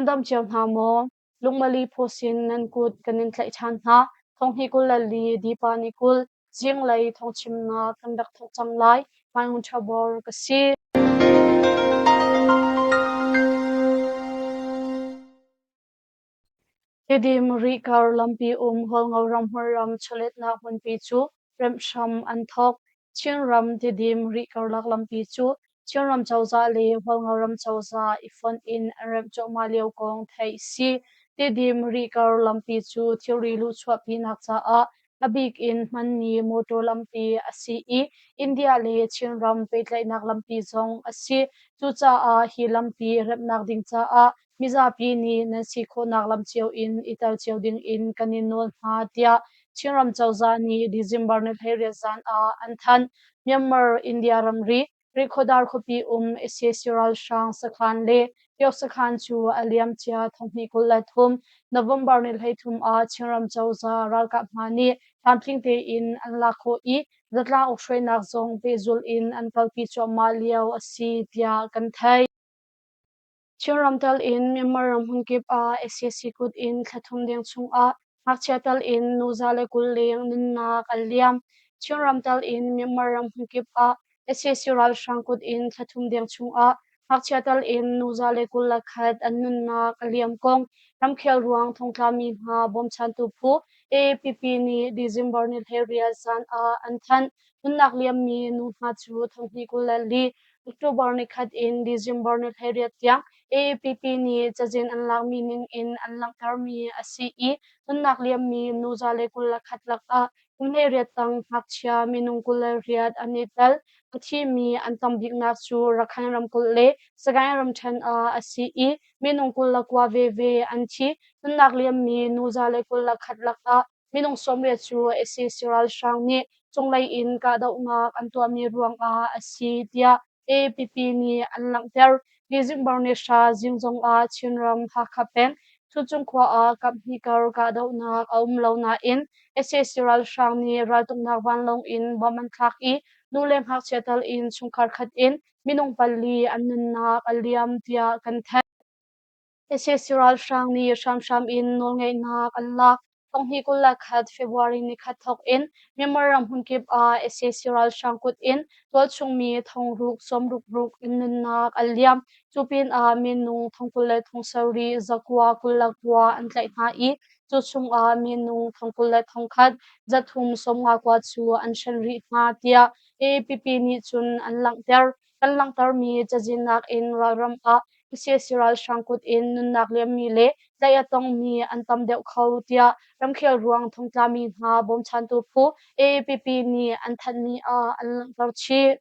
Nan dam cio hna maw? Lungmali phusin nan kut kan in tlaih ṭhan hna. Thonghnih 24 Dipa ni 20 zinglei thawngchimnak kan rak thawk cang lai. Hmaihmun ṭhabor ka si. Tidim Rihkar lampi um Hualngo ram hmunram chawletnak hmunpi cu remh hram an thawk. Chinram Tidim Rihkarlak lampi cu Chinram cozah le Hualngo ram cozah i fonh in an remh cuahmah lio kong theih si. Tidim Rihkar lampi cu thilri luhchuahpinak caah a bik in hmanmi motor lampi a si i India le Chinram pehtlaihnak lampi zong a si. Cucaah hi lampi remhnak ding caah mizapi nih nan si khawhnak lam cio in i tel cio ding in kan in nawl hna tiah Chinram cozah nih December ni 18 zan ah an thanh. Myanmar India ramri Rihkhawdar khuapi um sac ralhrang sakhan le Pyok sakhan cu a liamcia 2023 November ni 13 ah Chinram cozah ralkap hna nih tlamtling tein an lak khawh i zatlang ukhruainak zong pehzulh in an kalpi cuahmah lio a si tiah kan theih. Chinram tal in Myanmar ram hmunkip ah sac kut in thla thum deng chungah ngakchia tal in nu 120 leng nunnak an liam. Chinram tal in Myanmar ram hmunkip ah sac ralhrang kut in thla thum deng chungah ngakchia tal in nu 121 an nunnak a liam kong ramkhel ruang thongtlami hna bawmchantu phu AAPP nih December ni 18 zan ah an thanh. Nunnak liammi nu hna cu 2024 October nikhat in December ni 18 tiang AAPP nih cazin an lakmi ning in an langhtermi a si i nunnak liammi nu 121 lakah kum 18 tang ngakchia minung 28 an i tel. A thimi an tam biknak cu Rakhine ramkulh le Sagaing ramṭhen ah a si i minung 29 veve an thi. Nunnak liammi nu 121 lakah minung 80 cu sac ralhrang nih cunglei in kahdohnak an tuahmi ruangah a si tiah AAPP nih an langhter. December ni hra zing zongah Chinram Hakha peng Thucung khua ah kaphnih kar kahdohnak a um lo nain sac ralhrang nih raltuknak vanlawng in bomb an thlak i nu le ngakchia tal in chungkhar khat in minung pali an nunnak a liam tiah kan theih. Sac ralhrang nih hramhram in nawlngeihnak an lak. 2021 February nikhat thawk in Myanmar ram hmunkip ah sac ralhrang kut in tualchung mi thongruk sawmruk ruk in nunnak an liam. Cu pinah minung thongkul le thongsarih zakua 29 an tlaih hna i cu chungah minung thongkul le thongkhat zathum sawmnga kua cu an hren rih hna tiah AAPP nih cun an langhter. Kan langhtermi cazin nakin ralram ah sac ralhrang kut in nunnak liammi le tlaih a tongmi an tam deuh kho tiah ramkhel ruang thongtlami hna bawmchantu phu AAPP nih an thanhmi ah an langhter chih.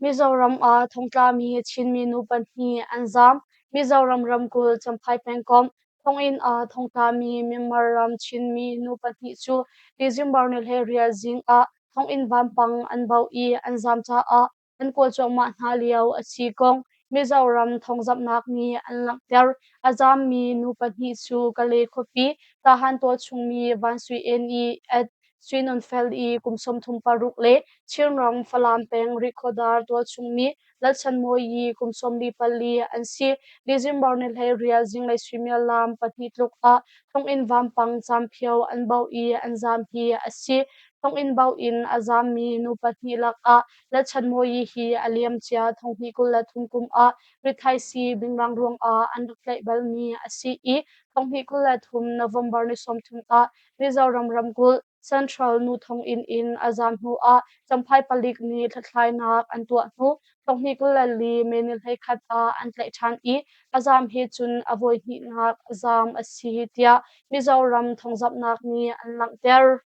Mizoram ah thongtlami Chinmi nu pahnih an zaam. Mizoram ramkulh Champhai pengkomh thonginn ah thongtlami Myanmar ram Chinmi nu pahnih cu December ni 18 zing ah thonginn vampang an bauh i an zaam caah an kawl cuahmah hna lio a si kong Mizoram thawngzamhnak nih an langhter. A zaammi nu pahnih cu Kalay khuapi Tahan tualchungmi Van Sui En i at Sui Nun Fel i kum 36 le Chinram Falam peng Rihkhawdar tualchungmi Lalchanmawi i kum 44 an si. December ni 18 zinglei suimilam pahnih tluk ah thonginn vampang camphio an bauh i an zaam hi a si. Thonginn bauh in a zaammi nu pahnih lakah Lalchanmawi hi a liamcia 2023 kum ah rithaisii bingrang ruangah an rak tlaih balmi a si i 2023 November ni 30 ah Mizoram ramkulh Central nu thonginn in a zaam hnuah Champhai palik nih hlathlainak an tuah hnu 2024 May ni 11 ah an tlaih ṭhan i a zaam he cun a voihnihnak a zaam a si tiah Mizoram thawngzamhnak nih an langhter.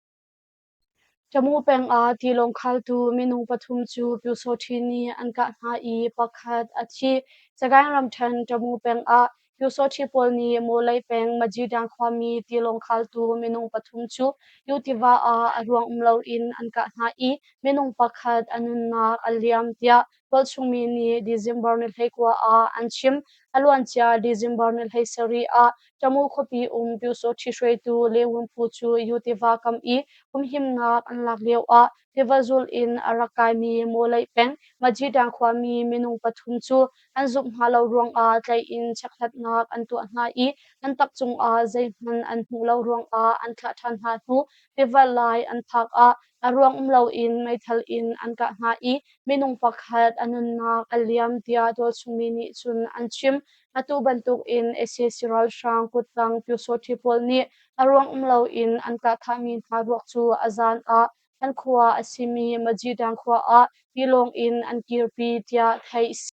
Tamu peng ah tilawng khaltu minung pathum cu Pyusawṭhi nih an kah hna i pakhat a thi. Sagaing ramṭhen Tamu peng ah Pyusawṭhi pawl nih Mawlei peng Majidang khuami tilawng khaltu minung pathum cu Yu tiva ah a ruang um loin an kah hna i minung pakhat a nunnak a liam tiah. tualchungmi nih December ni 19 ah an chim. A luancia December ni 17 ah Tamu khuapi um Pyusawhti hruaitu Lewin phu cu Yu tiva kam i humhimnak an lak lioah tiva zul in a rak kaimi Mawleih peng Majidang khuami minung pathum cu an zumh hna lo ruangah tlaih in chekhlatnak an tuah hna i an tak cungah zeihmanh an hmuh lo ruangah an thlah ṭhan hna hnu tiva lai an phak ah a ruang um loin meithal in an kah hna i minung pakhat a nunnak a liam tiah tualchungmi nih cun an chim. Atu bantukin sac ralhrang kuttang Pyusawhti pawl nih a ruang um loin an kah thahmi hna ruak cu a zan ah an khua a simi Majidang khua ah tilawng in an kirpi tiah theih a si.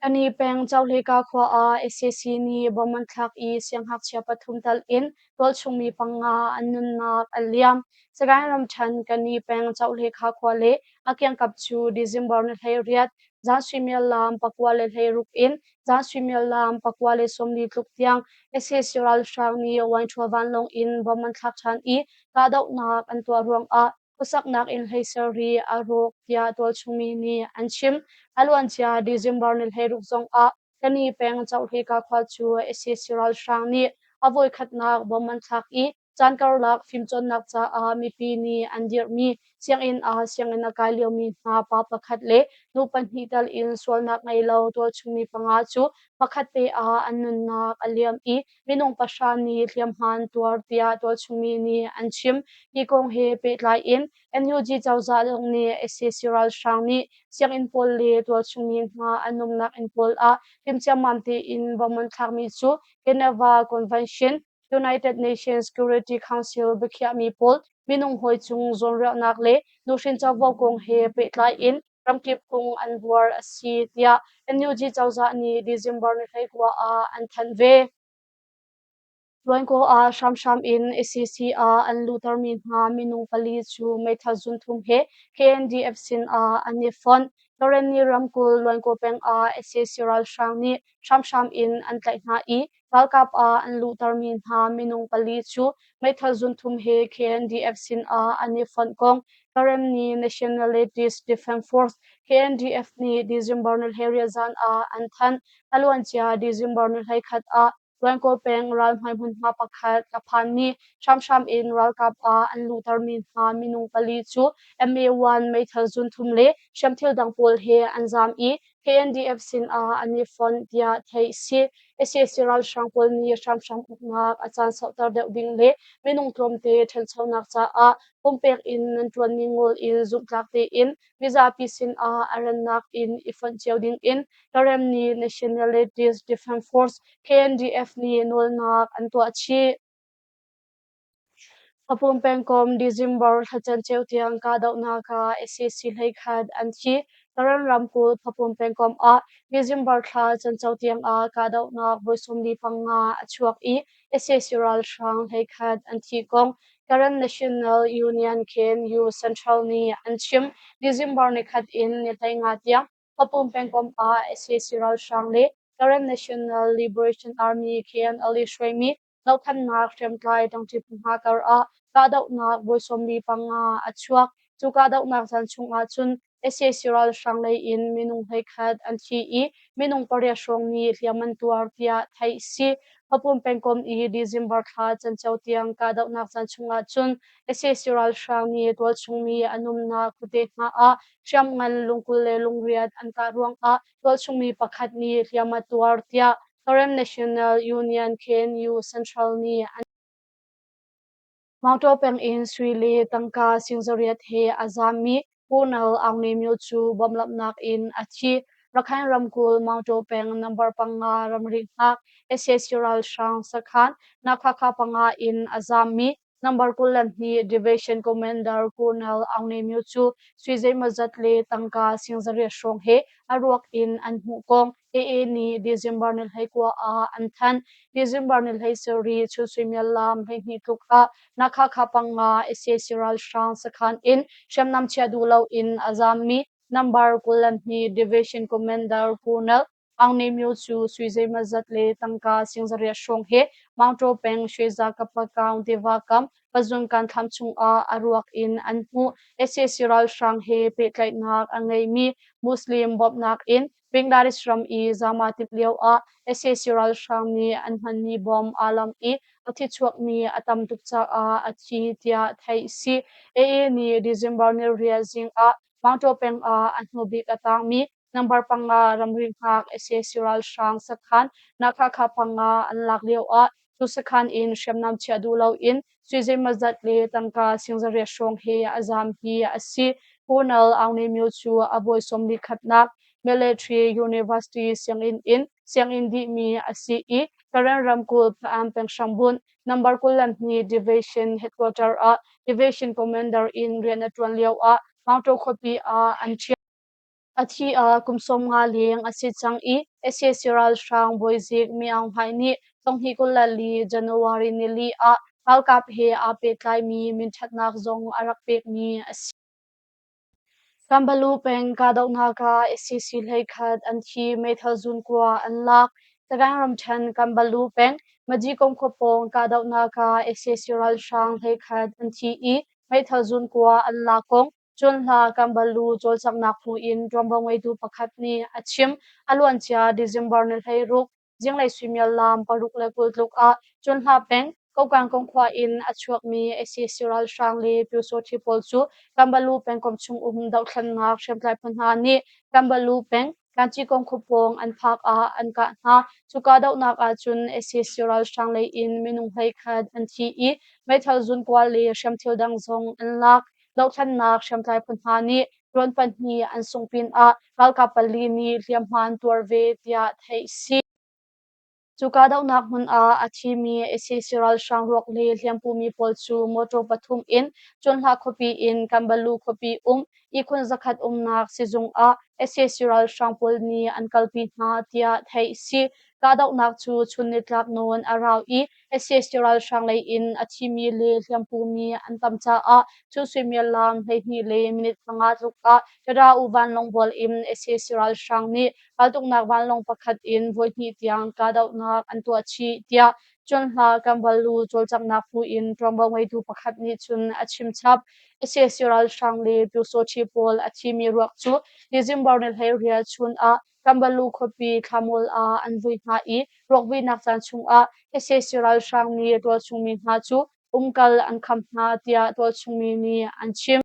Kani peng Cohleka khua ah sac nih bomb an thlak i siangngakchia pathum tal in tualchungmi panga an nunnak a liam. Sagaing ramṭhen Kani peng Cohlekha khua le a kiangkap cu December ni 18 zan suimilam 9:16 in zan suimilam 9:40 tluk tiang sac ralhrang nih Wainṭhua vanlawng in bomb an thlak ṭhan i kahdohnak an tuah ruangah khuasaknak inn 17 a rawk tiah tualchungmi nih an chim. A luancia December ni 16 zongah Kani peng Cohleka khua cu sac ralhrang nih a voikhatnak bomb an thlak i caan karlak fimcawnnak caah mipi nih an dirhmi sianginn ah sianginn a kai liomi hna pa pakhat le nu pahnih tal in sualnak ngei lo tualchungmi panga cu pakhat te ah an nunnak a liam i minung pahra nih hliamhma an tuar tiah tualchungmi nih an chim. Hi kong he pehtlai in NUG cozah zong nih sac ralhrang nih sianginn pawl le tualchungmi hna an umnak inn pawl ah timhciammam tein bomb an thlakmi cu Geneva Convention, United Nations Security Council biakhiahmi pawl minung hawi cung zawnruahnak le nuhrin covo kong he pehtlai in ramkip phung an buar a si tiah NUG cozah nih December ni 19 ah an thanh ve. Luankaw ah hramhram in sac ah an luhtermi hna minung pali cu meithal zunthum he KNDF sin ah an i fonh. Karenni ramkulh Luankaw peng ah sac ralhrang nih hramhram in an tlaih hna i ralkap ah an luhtermi hna minung pali cu meithal zunthum he KNDF sin ah an i fonh kong Karenni Nationalities Defense Force KNDF nih December ni 18 zan ah an thanh. A luancia December ni 21 ah Luankaw peng ralhmai hmunhma pakhat a phanmi hramhram in ralkap ah an luhtermi hna minung pali cu MA-1 meithal zunthum le hriamthil dang pawl he an zaam i KNDF sin ah an i fonh tiah theih a si. Sac ralhrang pawl nih hramhram uknak a caan sauhter deuh ding le minung tlawmte ṭhanchonak caah pumpek in nan ṭuanmi ngol in zumhtlak tein mizapi sin ah a rannak in i fonh cio ding in Karenni Nationalities Defense Force KNDF nih nawlnak an tuah chih. Papum pengkomh December thla canceo tiang kahdohnak ah sac 11 an thi. Karen ramkulh Papum pengkomh ah December thla canco tiang ah kahdohnak voi 45 a chuak i sac ralhrang 11 an thih kong Karen National Union KNU Central nih an chim. December nikhat in ni 15 tiang Papum pengkomh ah sac ralhrang le Karen National Liberation Army KNLA hruaimi dohthlennak hriamtlai ṭangṭi phu hna kar ah kahdohnak voi 45 a chuak. Cu kahdohnak caan chung ahcun sac ralhrang lei in minung 11 an thi i minung pariat hrawng nih hliam an tuar tiah theih a si. Papum pengkomh i December thla canceo tiang kahdohnak caan chung ahcun sac ralhrang nih tualchungmi an umnak khuate hna ah hriamngan lungkul le lungriat an kah ruangah tualchungmi pakhat nih hliam a tuar tiah Karen National Union KNU Central nih an Maungtaw peng in sui le tangka sing zariat he a zaammi Colonel Aung Ne Myo cu bawmhlamhnak in a thi. Rakhine ramkulh Maungtaw peng number panga ramri hngak sac ralhrang sakhan Nakhakha panga in a zaammi Number 22 Division Commander Colonel Aung Ne Myo cu sui zeimawzat le tangka sing zariat hrawng he a ruak in an hmuh kong AA nih December ni 19 ah an thanh. December ni 17 chun suimilam 12 tluk ah Nakhakha panga sac ralhrang sakhan in hriamnam chiah duh loin a zaammi Number 22 Division Commander Colonel. Aung Ne Myo cu sui zeimawzat le tangka sing 800 hrawng he Maungtaw peng Shweza Kapakaung tiva kam Pazunkan thlam chungah a ruak in an hmuh. Sac ralhrang he pehtlaihnak a ngeimi Muslim bawmhnak in Bangladesh ram i zama timh lioah sac ralhrang nih an hmanmi bom aa lamh i a thichuakmi a tam tuk caah a thi tiah theih a si. AA nih December 28 zing ah Maungtaw peng ah a hnubik a tangmi number 5 ramri hngak sac ralhrang sakhan Nakhakha 5 an lak lioah cu sakhan in hriamnam chiah duh loin sui zeimawzat le tangka sing 800 hrawng he a zaam hi a si. Colonel Aung Ne Myo cu a bawi 41nak Military University sianginn in sianginn dihmi a si i Karen ramkulh Hpa-an peng hrambunh number 22 Division headquarter ah Division Commander in rian a ṭuan lioah Maungtaw khuapi ah an ṭhial. A thi ah kum 50 leng a si cang i sac ralhrang bawizik Mi Aung Hlaing nih 2024 January 4 ah ralkap he aa pehtlaimi minṭhatnak zong a rak pekmi a si. Kanbalu peng kahdohnak ah sac 11 an thi, meithal zunkua an lak. Sagaing ramṭhen Kanbalu peng Majikong khua pawng kahdohnak ah sac ralhrang 11 an thi i meithal zunkua an lak kong Cunhla Kanbalu cawlcanghnak phu in ṭuanvo ngeitu pakhat nih a chim. A luancia December ni 16 zinglei suimilam 6:20 tluk ah Cunhla peng Kokangkong khua in a chuakmi sac ralhrang le Pyusawhti pawl cu Kanbalu pengkomh chung um dohthlennak hriamtlai phu hna nih Kanbalu peng Kancikong khua pawng an phak ah an kah hna. Cu kahdohnak ahcun sac ralhrang lei in minung 11 an thi i meithal zunkua le hriamthil dang zong an lak. Dohthlennak hriamtlai phu hna nih ṭuan pahnih an sungh pinah ralkap pali nih hliamhma an tuar ve tiah theih a si. Cu kahdohnak hmun ah a thimi sac ralhrang ruak le hliampumi pawl cu mawṭaw pathum in Cunhlah khuapi in Kanbalu khuapi um ihkhun 100 umnak sizung ah sac ralhrang pawl nih an kalpi hna tiah theih a si. Kahdohnak cu chun nitlak nawn a rau i sac ralhrang lei in a thimi le hliampumi an tam caah cu suimilam 12:05 tluk ah Tada U vanlawng bual in sac ralhrang nih raltuknak vanlawng pakhat in voihnih tiang kahdohnak an tuah chih tiah Cunhla Kanbalu cawlcanghnak phu in ṭuanvo ngeitu pakhat nih cun a chim chap. Sac ralhrang le Pyusawṭhi pawl a thimi ruak cu December ni 18 chun ah Kanbalu khuapi Thlamual ah an vui hna i ruakvuinak caan chungah sac ralhrang nih tualchungmi hna cu umkal an kham hna tiah tualchungmi nih an chim.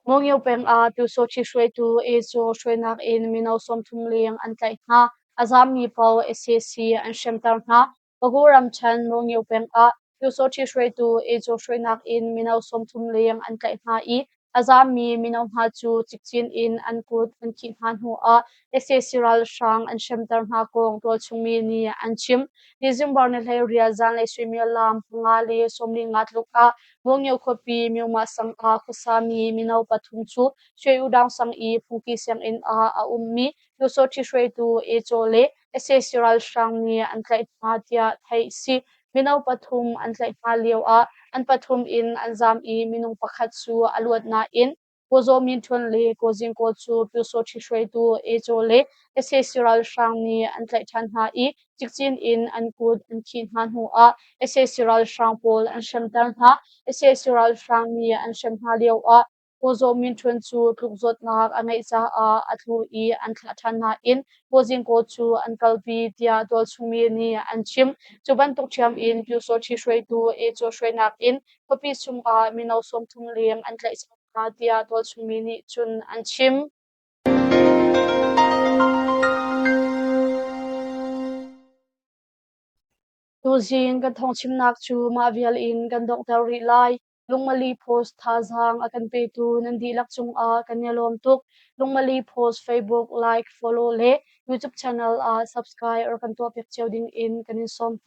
Mongyo peng ah Pyusawṭhi hruaitu Ezo hruainak in mino 30 leng an tlaih hna. A zaammi paoh sac an hremter hna. Pagu ramṭhen Mongyo peng ah Pyusawṭhi hruaitu Ezo hruainak in mino 30 leng an tlaih hna i a zaammi mino hna cu cikcin in an kut an khih hna hnuah sac ralhrang an hremter hna kong tualchungmi nih an chim. December ni 18 zanlei suimilam 5:45 tluk ah Mongyo khuapi Myomah sang ah khuasami mino pathum cu Shwe-U-Daung sang i phungki sianginn ah a ummi Pyusawṭhi hruaitu Ecaw le sac ralhrang nih an tlaih hna tiah theih a si. Mino pathum an tlaih hna lioah an pathum in an zaam i minung pakhat cu a luat nain Ko Zaw Min Htun le Ko Zing Kaw cu Pyusawṭhi hruaitu Ecaw le sac ralhrang nih an tlaih ṭhan hna i cikcin in an kut an khih hna hnuah sac ralhrang pawl an hremter hna. Sac ralhrang nih an hrem hna lioah Ko Zaw Min Htun cu tlukzawtnak a ngeih caah a tlu i an thlah ṭhan nain Ko Zing Kaw cu an kalpi tiah tualchungmi nih an chim. Cu bantuk ṭhiam in Pyusawṭhi hruaitu Ecaw hruainak in khuapi chungah mino 30 leng an tlaih cang hna tiah tualchungmi nih cun an chim. Tuzing kan thawngchimnak cu mah vial in kan donghter rih lai. Lungmali Post thazaang a kan petu nan dihlak cungah kan i lawm tuk. Lungmali Post Facebook like, follow le YouTube channel ah subscribe or kan tuahpiak cio ding in kan in sawm.